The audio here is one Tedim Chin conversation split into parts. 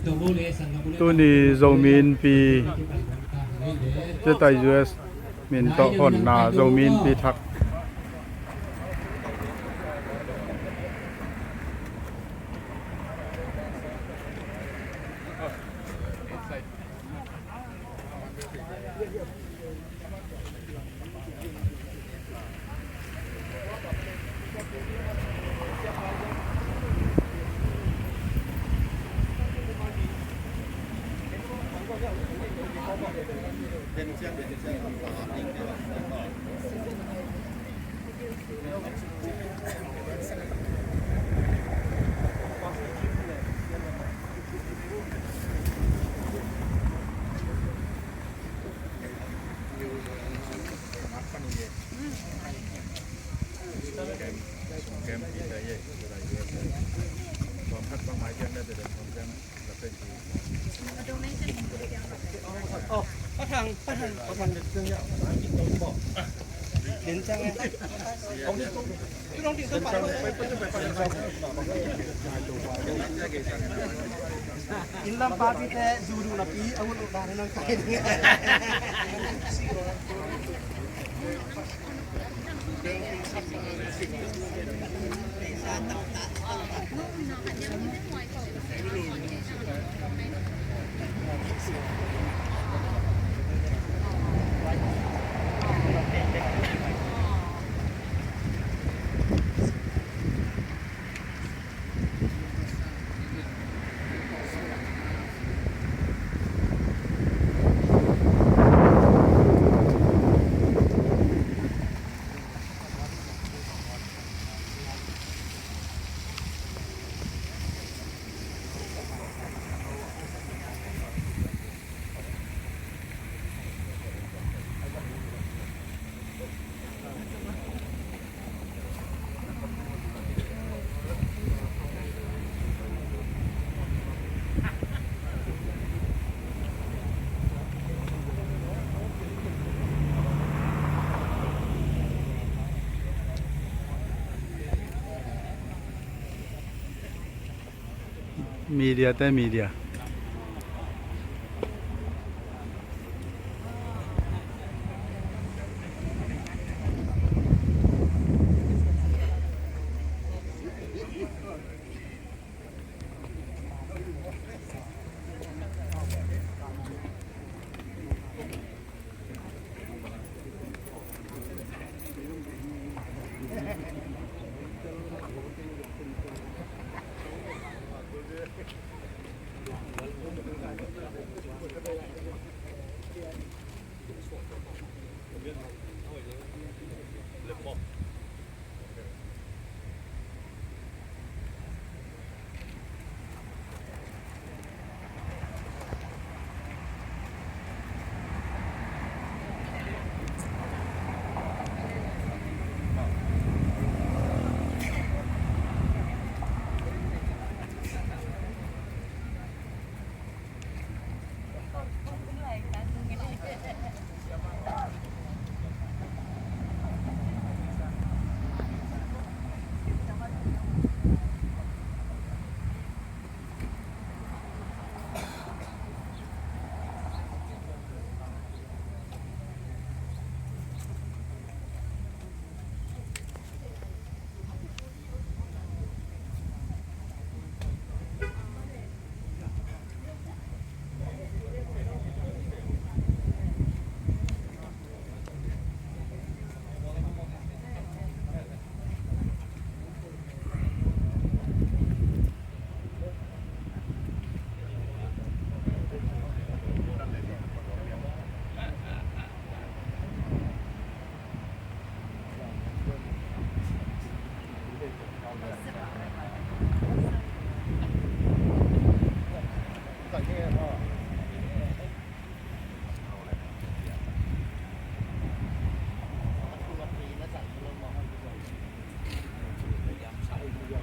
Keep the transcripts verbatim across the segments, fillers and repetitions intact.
Tuni Zomi Innpi, zetai U S min tawh honna Zomi Innpi thak. Inn lam pa pite zu duh napi a hun uh dan nang kai ding. Media te, media.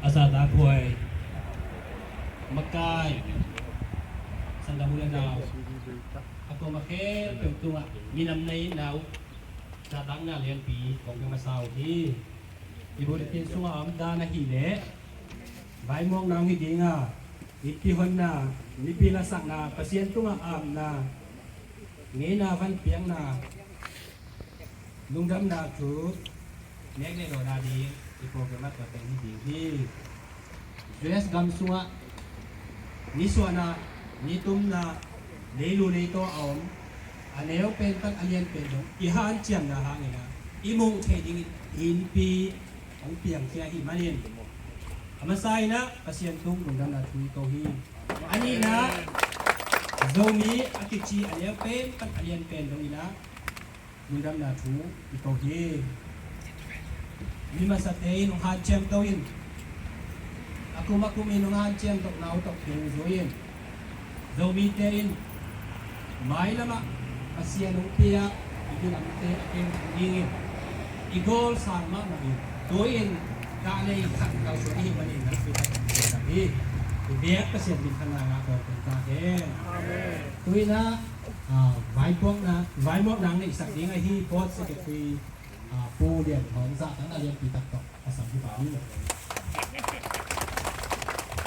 A zahtakhuai makai, sanggam u le nau, a kuama khempeuh tungah minam neihna uh zahtakna lianpi kong pia masa uh hi. I bulletin sungah a om dan ahih leh vaimuang nang hi ding a, Innpi honna, mipi lasakna, Pasian tungah apna, ngeina van piakna, lungdamna thu nek le lawhna ding i program ah tua teng hi ding hi. U S gam sungah nisuahna, nitumna, leilu leitaw a om, a neu pen pan a lian pen dong i hanciamna hangin ah i muh theih dingin innpi hong piangkhia ahih manin, a masa in ah Pasian tung lungdamna thu i ko hi. A nihna, Zomi a kici a neu pen pan a lian pen dong in ah lungdamna thu i ko hi. Mi masate in hong hanciam to in, a kum a kum in hong hanciam to, nau to keng zo in, Zomite in mailamah Pasian hong pia i bilamte a keng dingin i goal sang mahmah in, tu-in kahlei khat kalsuan i hih manin na i tak hi. I biak Pasian min thang ngah tawntung ta hen. Amen. Tu-in ah, ah, vaipuakna, vaimuakna neihsak ding ahi Board Secretary, ah, Pu Lian Thawng zahtakna lianpi tak tawh a sam hi pah ni.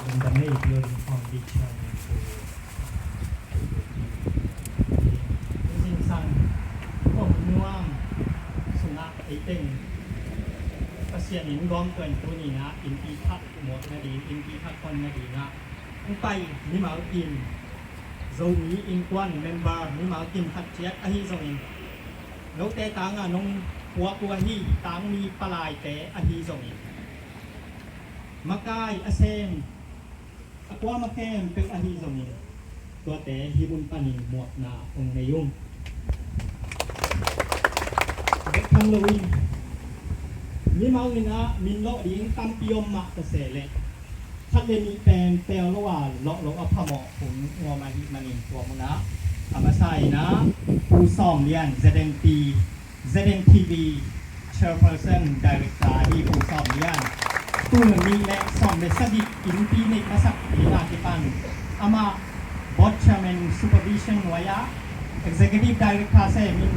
Lungdam ei, Building Committee Chairman Pu, ah, Pu Pu Pi. Pu Zingsang, Pu Nuam, sungah ei teng Pasian in gawm tuan tu ni-in ah innpi khat muak nading, innpi khat hon nading ah hong pai mimal kim, Zomi Innkuan member mimal kim khat ciat ahi zongin, note tangah nong puak uh ahi tangmi palaite ahi zongin, makai a sem a kuama khempeuh ahi zongin, tuate hih mun panin muakna hong nei ung. Bek tham loin, mimal in ah min lawh ding tampi om mah ta se leh, khat le nih pen peel lo a lawh lo a phamawh hun ngawm ahih manin tua munah a masa in ah Pu Sawm Lian, Z N T, Z N T V Chairperson Director ahi Pu Sawm Lian, tul nih le sawm le sagih innpi neih masak ding a kipan amah Board Chairman Supervision nuai-ah Executive Director semin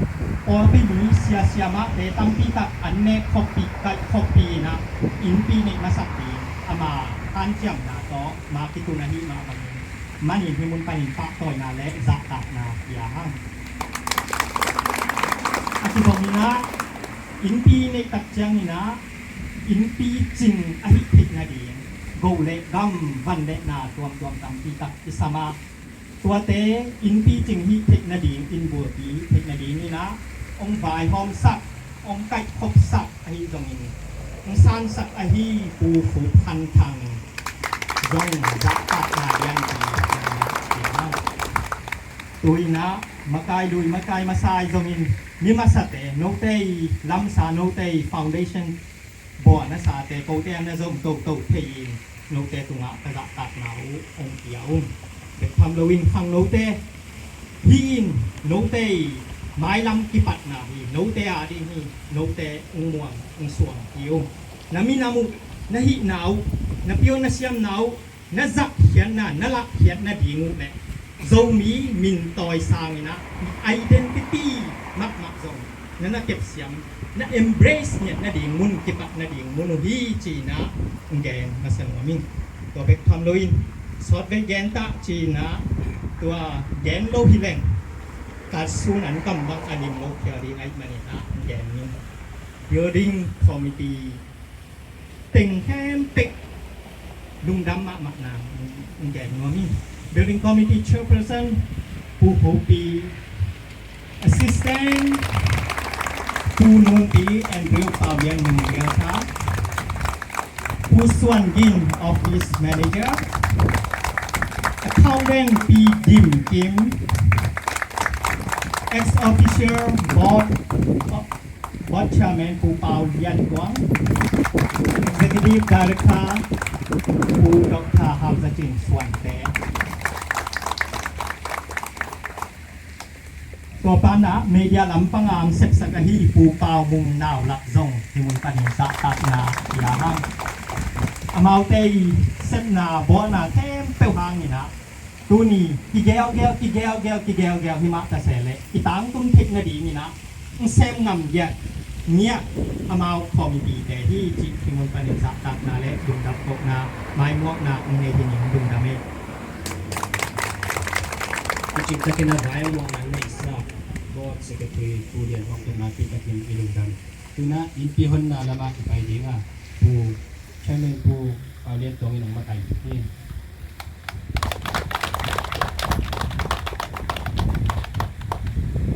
pawlpi mi siasia mahte tampi tak an nek khoppih, kaih khoppih in ah innpi neih masak ding ama hanciamna tawh ma kitun ahi mah bangin, manin hih mun panin pahtawina le zahtakna pia hang. A kibang in ah innpi neih tak ciangin ah innpi cing a hih theih nading go le gam, van le na tuamtuam tampi tak i sam a, tuate innpi cing hih theih nading, inn bulpi hih theih nading in ah hong vaihawmsak, hong kaihkhopsak ahi zongin, hong sansak ahi Pu Khup Han Thang zong zahtakna lianpi. Tu-in ah makai lui, makai masa ahi zongin, mi masate, note i lamsa, note i foundation bawlna sate, kote a na zom toto thei-in note tungah ka zahtakna uh hong pia ung. Bek tham loin khangnote, hih in note i mailam kipatna hi, note a ding hi, note hong muang hong suang hi ung. Na minam uh, na hihna uh, na pio na siamna uh, na zakkhiatna, na lahkhiatna ding uh le Zomi min tawi sangin ah identity mahmah zong na na kepsiam, na embrace ngiat nading mun, kipat nading mun uh hi ci-in ah gen masa nuam ing. Tua bek tham loin sawtvei gen ta ci-in ah tua gen lo hi leng, ka sun an kam bang a lim lo phial ding ahih manin ah gen ing. Building Committee teng khempeuh lungdam mahmahna gen nuam ing. Building Committee Chairperson Pu Khup Pi, Assistant Pu Nuam Pi, Andrew Pau Lian Memorial Park, Pu Suan Gin, Office Manager, Accountant Pi Dim Kim, Ex Officer Board Board Chairman Pu Pau Lian Kuang, Executive Director Pu Doctor Hau Za Cin Suan te. Tua pan ah media lampang a hong sepsak ahi Pu Pau Mung Nau Lak zong hih mun panin zahtakna pia hang. Amaute i sepna bawlna khempeuh hangin ah tuni kigeugeu, kigeugeu, kigeugeu hi mah ta se leh, i tangtun theih nadingin ah hong sem ngam giat ngiat amau committee te hi cih hih mun panin zahtakna le lungdam kohna, maimuakna hong nei hi ning. Lungdam ei. Ciptakin a vai muang nang neihsa Board Secretary Pu Lian Hawk tawh nakpi takin i lungdam. Tuna innpi honna lamah i pai dinga Pu Chairman Pu Pau Lian Tuang in hong makaih hi.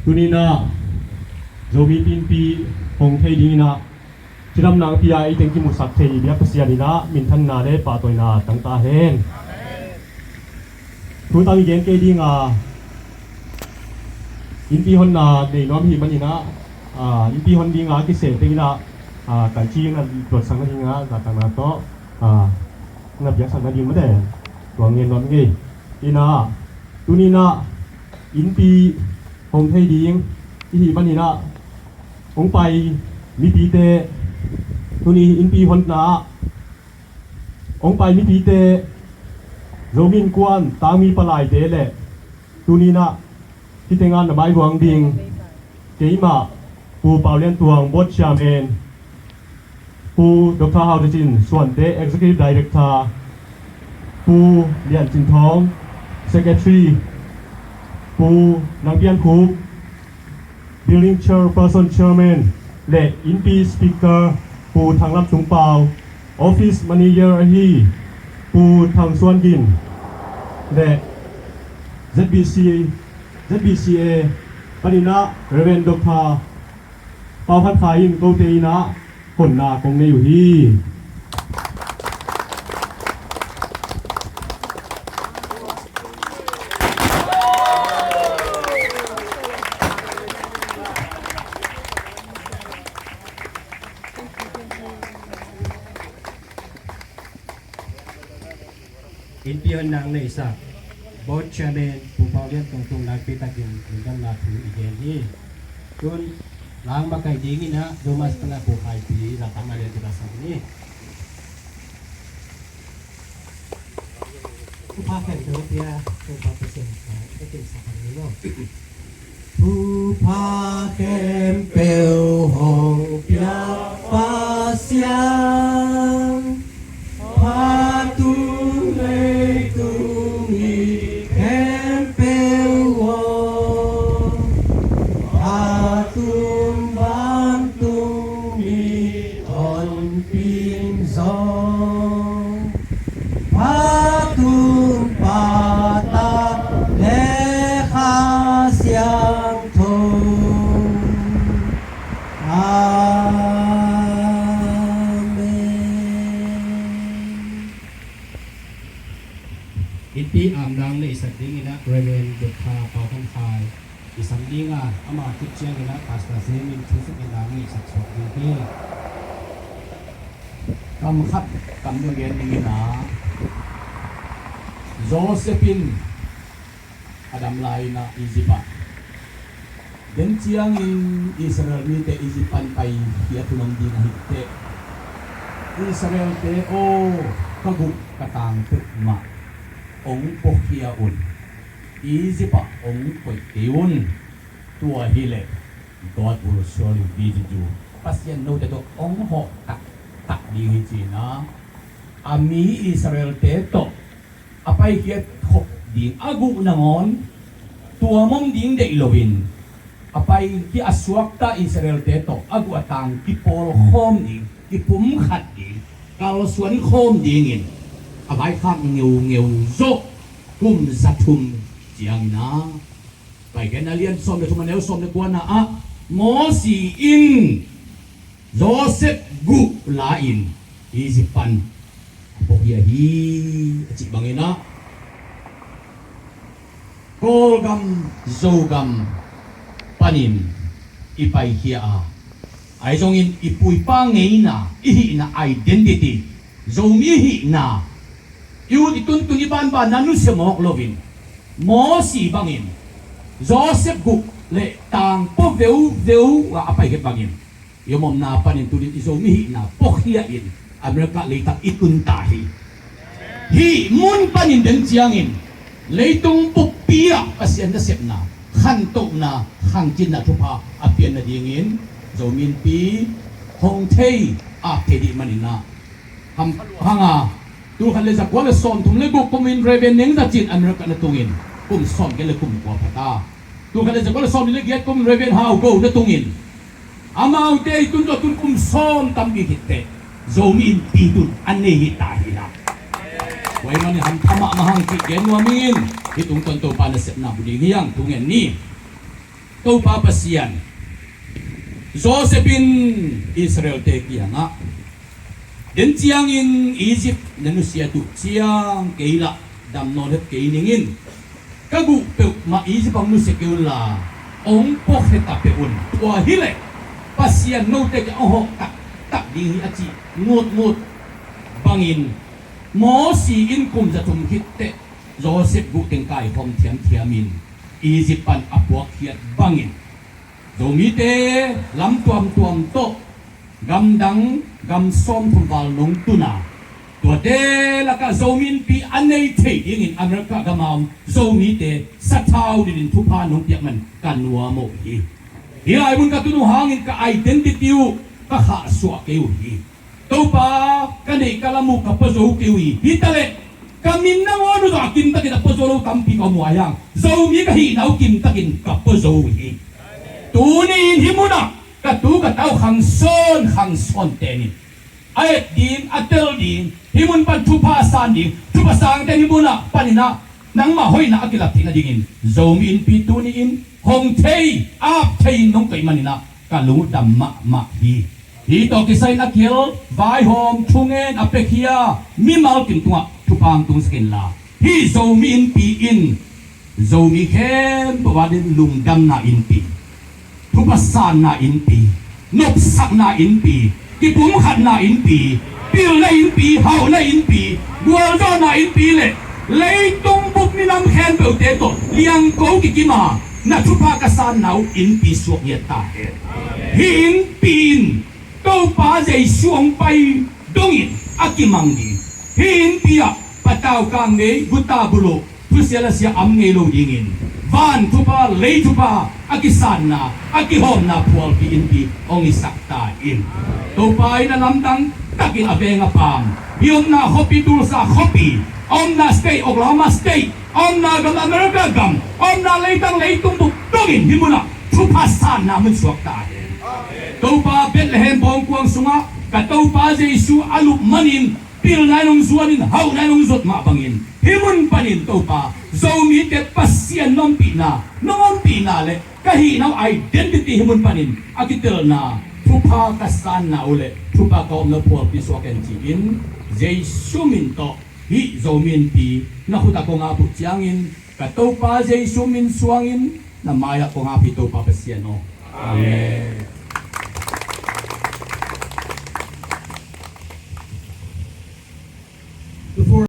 Tuninah Zomi innpi hong thei dinginah cidamna a pia ei teng kimusak thei biak Pasian inah minthanna le pahtawina tangta hen. Thu tang i gen kei dinga innpi honna nei nuam hi maninah innpi hon dinga kiseh tenginah kaici na tuatsak nadinga zatakna tawh na biaksak nading mate tua ngen nuam ngei. Inah tuninah innpi hong thei ding i hih maninah hong pai mipite tuni innpi honna ah hong pai mipite Zomi Innkuan tangmi palaite le tuninah hitengan na maihuang ding keimah Pu Pau Lian Tuang Board Chairman, Pu Doctor Hau Cin Suante Executive Director, Pu Lian Cin Thawng Secretary, Pu Nang Pian Khup Building Chairperson Chairman le innpi Speaker Pu Thang Lam Tung Pau, Office Manager ahi Pu Thang Suan Gin le ZBC, ZBCA paninah Reverend Doctor Pau Khan Khai in kote inah honna kong nei uh hi. Innpi honna hong neihsa Board Chairman Pu Pau Lian Tuang tungah nakpi takin lungdamna thu i gen hi. Tun lang makaih dinginah Thomas pana Pu Khai Pi zahtakna lian kita sang ni. Thupha khempeuh pia Topa Pasian ka ka kinsa ka ni lo. Thupha khempeuh hong pia Pasian, phatun leitung mi khempeuh aw, phatun vantung mi honpin zong, phatun Pata le Kha Siangtho. Amen. Innpi amdang neihsak dinginah Reverend Doctor Pau Khan Khai i sam dinga ama khit cianginah Pastor Zemin thu suk inah neihsak suak ding hi. Kam khat kam dong gen dinginah Joseph in a dam lai inah Egypt ah den ciangin Israel mite Egypt pan pai khia thunong ding ahi teh, Israel-te aw, ka guh ka tang peuhmah hong puakhia un, Egypt ah hong koih kei un. Tua hileh God will surely be with you. Pasian note tawh hong hawh taktak ding hi cinah a mi Israel-te tawh a paikhiat khop ding a guh nangawn tua mom ding deih loin a paikhiat a suakta Israel-te tawh a guh a tang kipawl khawm ding, kipumkhat ding, kalsuan khawm dingin a vaikhak ngeungeu zawh kum za thum cianginah Paikhiatna lian sawm le thum a neu sawm le kuana ah Mosi in Joseph guh la-in Egypt pan a puakhia hi a cih banginah Kawlgam Zogam panin i paikhia a, ahi zongin i pu i pa ngeina, i hihna identity, Zomi i hihna i ut i tuntun i banbanna nusia mawk loin Mosi bangin Joseph guh le tangpua veuveu ah a paikhiat bangin i om omna panin tunin i Zomi hihna puakhia in America leitak i tunta hi. Hih mun panin den ciangin leitung buppi ah Pasian nasepna, khantohna, khangcinna thupha a pian nadingin Zomi Innpi hong thei ap thei dih maninah ham hanga tulkhat le zakua le sawmthum le guk kumin Reverend Neng Za Cin America na tungin kum sawm giat le kum kua pha ta. Tul khat le za kua le sawmnih le giat kum Reverend Hau Go na tungin, amaute i tun tawh tun kum sawm tampi khit teh Zomi Innpi tun a nei hi ta hi la. Tua ahih manin hampha mahmah hang cih gen nuam ing. Hih tungtawn Topa nasepna bu ding hi hang. Thu ngen ni. Topa Pasian, Joseph in Israel-te kiangah, den ciangin Egypt na nusiat uh ciang kei lah dam nawn het kei ning in, ka guh peuhmah Egypt hong nusia kei unla, hong puak het a peuh un. Tua hileh Pasian note kiang hong hawh taktak ding hi, a cih ngutngut bangin, Mosi in kum za thum khit teh Joseph guh teng kaikhawm thiamthiam in Egypt pan a puakkhiat bangin, Zomite lam tuamtuam tawh gamdang gam sawmthum val nong tun a, tuate lakah Zomi Innpi a nei thei dingin America gam a om Zomite sathau nilhin thupha nong piak man ka nuam uh hi. Hih lai mun ka tun uh hangin ka identity uh ka khahsuah kei uh hi. Topa, ka neih ka lam uh ka pua zo kei uh hi. Hi taleh ka min nangawn uh zong a kimtakin a pua zo lo tampi ka om uh a, hiang Zomi ka hihna uh kimtakin ka pua zo uh hi. Tuni-in hih munah ka tu ka tau khangsawn khangsawn tenin a et ding, a tel ding, hih mun pan thupha a san ding, thupha sangte hih munah panin ah nangmah hoihna a kilap theihna dingin Zomi Innpi tuni-in hong thei, ap thei in nong koih manin ah ka lungdam mahmah hi. Hih tawh kisai in a kihel vaihawm, thungen, a piakhia mimal kim tungah thupha hong tungsak inla, hih Zomi Innpi in Zomi khempeuh a ding lungdamna innpi, thupha sanna innpi, nopsakna innpi, kipumkhatna innpi, pilna innpi, hauhna innpi, gualzawhna innpi le leitung bup minam khempeuhte tawh liangko kikim a na thupha ka sanna uh innpi suak ngiat ta hen. Hih innpi in Topa Jesu hong pai dongin a kimang ding. Hih innpi ah patau kang ngei, guta buluh, thusia lasia om ngei lo dingin van thupha, lei thupha a kisanna, a kihawmna phualpi innpi hong hisak ta in. Topa in a lamdang takin a veng a paam, hih omna khuapi Tulsa khuapi, a omna state Oklahoma state, a omna gam America gam, a omna leitang leitung bup dongin hih munah thupha sanna mun suak ta hen. Topa, Bethlehem bawngkuang sungah ka Topa Jesu a lup manin pilna in hong zuanin, hauhna in hong zuat mah bangin hih mun panin Topa, Zomite Pasian na ompihna, nong ompihna le ka hihna uh identity hih mun panin a kitelna, thupha ka sanna uh le thupha ka hawmna uh phualpi suak hen ci-in Jesu min tawh hih Zomi Innpi na khut ah kong ap uh ciangin ka Topa Jesu min suangin na mai-ah kong ap hi, Topa Pasian aw. Amen.